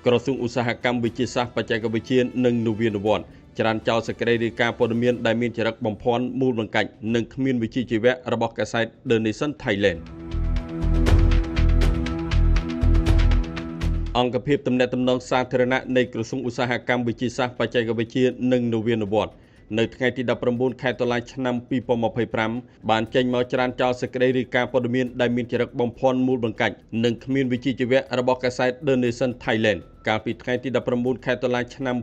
ក្រសួងឧស្សាហកម្មវិទ្យាសាស្ត្របច្ចេកវិទ្យានិងនវានុវត្តន៍ច្រានចោលសេចក្តីរាយការណ៍ព័ត៌មានដែលមានចរិតបំភាន់មូលបង្កាច់និងគ្មានវិជ្ជាជីវៈរបស់កាសែត The Nation Thailand។ អង្គភាពទំនាក់ទំនងសាធារណៈនៃក្រសួងឧស្សាហកម្មវិទ្យាសាស្ត្របច្ចេកវិទ្យានិងនវានុវត្តន៍នៅថ្ងៃទី19ខែតុលាឆ្នាំ2025បានចេញមកច្រានចោលសេចក្តីរាយការណ៍ព័ត៌មានដែលមានចរិតបំភាន់មូលបង្កាច់និងគ្មានវិជ្ជាជីវៈរបស់កាសែត The Nation Thailand កាលពីថ្ងៃទី19ខែតុលាឆ្នាំ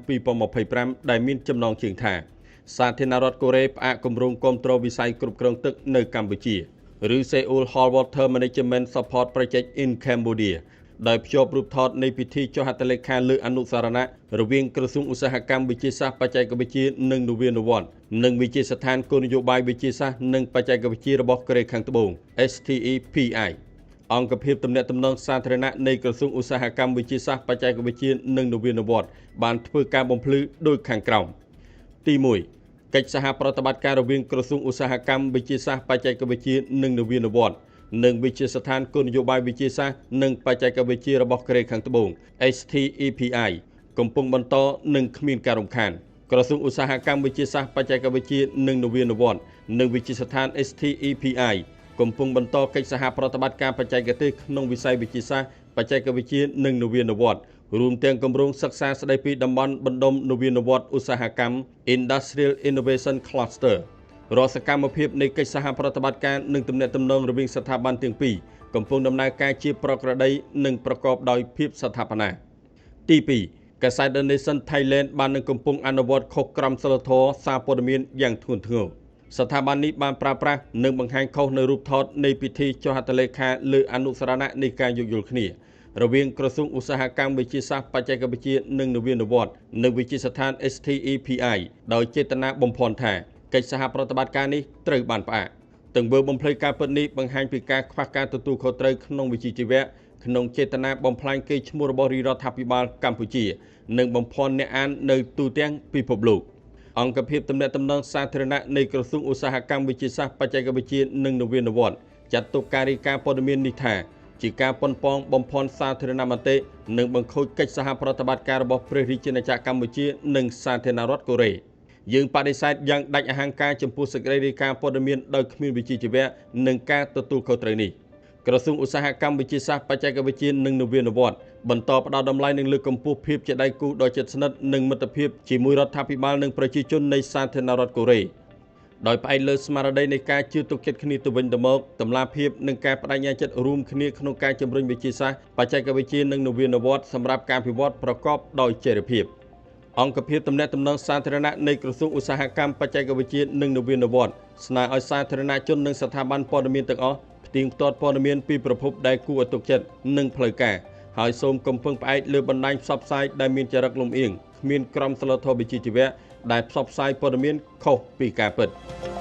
2025ដែលមានចំណងជើងថាសាធារណរដ្ឋកូរ៉េផ្អាកគម្រោងគាំទ្រវិស័យគ្រប់គ្រងទឹកនៅកម្ពុជាឬ Seoul Hall Water Management Support Project in Cambodia ដោយភ្ជាប់រូបថតនៃពិធីចុះហត្ថលេខាលើអនុស្សរណៈរវាងក្រសួងឧស្សាហកម្មវិទ្យាសាស្ត្របច្ចេកវិទ្យានិងនវានុវត្តន៍និងវិទ្យាស្ថានគោលនយោបាយវិទ្យាសាស្ត្រនិងបច្ចេកវិទ្យារបស់កូរ៉េខាងត្បូង STEPI។ អង្គភាពទំនាក់ទំនងសាធារណៈនៃក្រសួងឧស្សាហកម្មវិទ្យាសាស្ត្របច្ចេកវិទ្យានិងនវានុវត្តន៍បានធ្វើការបំភ្លឺដូចខាងក្រោម។ទី1កិច្ចសហប្រតិបត្តិការរវាងក្រសួងឧស្សាហកម្មវិទ្យាសាស្ត្របច្ចេកវិទ្យានិងនវានុវត្តន៍និងវិទ្យាស្ថានគោលនយោបាយវិទ្យាសាស្ត្រនិងបច្ចេកវិទ្យារបស់កូរ៉េខាងត្បូង STEPI កំពុងបន្តនិងគ្មានការរំខាន។ ក្រសួងឧស្សាហកម្មវិទ្យាសាស្ត្របច្ចេកវិទ្យានិងនវានុវត្តន៍និងវិទ្យាស្ថាន STEPI កំពុងបន្តកិច្ចសហប្រតិបត្តិការបច្ចេកទេសក្នុងវិស័យវិទ្យាសាស្ត្របច្ចេកវិទ្យានិងនវានុវត្តន៍រួមទាំងគម្រោងសិក្សាស្តីពីតំបន់បណ្ដុំនវានុវត្តន៍ឧស្សាហកម្ម Industrial Innovation Cluster។ រាល់សកម្មភាពនៃកិច្ចសហប្រតិបត្តិការនិងទំនាក់ទំនងរវាងស្ថាប័នទាំងពីរកំពុងដំណើរការជាប្រក្រតីនិងប្រកបដោយភាពស្ថាបនា។ទី2កាសែត The Nation Thailand បាននឹងកំពុងអនុវត្តខុសក្រមសីលធម៌សារព័ត៌មានយ៉ាងធ្ងន់ធ្ងរ។ ស្ថាប័ននេះបានប្រើប្រាស់និងបង្ហាញខុសនៅរូបថតនៃពិធីចុះហត្ថលេខាលើអនុស្សរណៈនៃការយោគយល់គ្នារវាងក្រសួងឧស្សាហកម្មវិទ្យាសាស្ត្របច្ចេកវិទ្យានិងនវានុវត្តន៍និងវិទ្យាស្ថាន STEPI ដោយចេតនាបំភាន់ថាកិច្ចសហប្រតិបត្តិការនេះត្រូវបានផ្អាក។ ទង្វើបំភ្លៃការពិតនេះបង្ហាញពីការខ្វះការទទួលខុសត្រូវក្នុងវិជ្ជាជីវៈក្នុងចេតនាបំផ្លាញកេរ្តិ៍ឈ្មោះរបស់រាជរដ្ឋាភិបាលកម្ពុជានិងបំភាន់អ្នកអាននៅទូទាំងពិភពលោក។ អង្គភាពទំនាក់ទំនងសាធារណៈនៃក្រសួងឧស្សាហកម្មវិទ្យាសាស្ត្របច្ចេកវិទ្យានិងនវានុវត្តន៍ចាត់ទុកការរាយការណ៍ព័ត៌មាននេះថាជាការប៉ុនប៉ងបំភាន់សាធារណមតិនិងបង្ខូចកិច្ចសហប្រតិបត្តិការរបស់ព្រះរាជាណាចក្រកម្ពុជានិងសាធារណរដ្ឋកូរ៉េ។ យើងបដិសេធយ៉ាងដាច់អហង្ការចំពោះសេចក្តីរាយការណ៍ព័ត៌មានដោយគ្មានវិជ្ជាជីវៈនិងការទទួលខុសត្រូវនេះ។ ក្រសួងឧស្សាហកម្មវិទ្យាសាស្ត្របច្ចេកវិទ្យានិងនវានុវត្តន៍បន្តផ្ដល់តម្លៃនិងលើកកម្ពស់ភាពជាដៃគូដ៏ជិតស្និទ្ធនិងមិត្តភាពជាមួយរដ្ឋាភិបាលនិងប្រជាជននៃសាធារណរដ្ឋកូរ៉េដោយផ្អែកលើស្មារតីនៃការជឿទុកចិត្តគ្នាទៅវិញទៅមកតម្លាភាពនិងការបដិញ្ញាចិត្តរួមគ្នាក្នុងការជំរុញវិទ្យាសាស្ត្របច្ចេកវិទ្យានិងនវានុវត្តន៍សម្រាប់ការអភិវឌ្ឍប្រកបដោយចីរភាព។ អង្គភាពទំនាក់ទំនងសាធារណៈនៃក្រសួងឧស្សាហកម្មបច្ចេកវិទ្យានិងនវានុវត្តន៍ស្នើឲ្យសាធារណជននិងស្ថាប័នព័ត៌មានទាំងអស់ផ្ទៀងផ្ទាត់ព័ត៌មានពីប្រភពដែលគួរឲ្យទុកចិត្តនិងផ្លូវការហើយសូមកុំពឹងផ្អែកលើបណ្ដាញផ្សព្វផ្សាយដែលមានចរិតលំអៀងគ្មានក្រមសីលធម៌វិជ្ជាជីវៈដែលផ្សព្វផ្សាយព័ត៌មានខុសពីការពិត។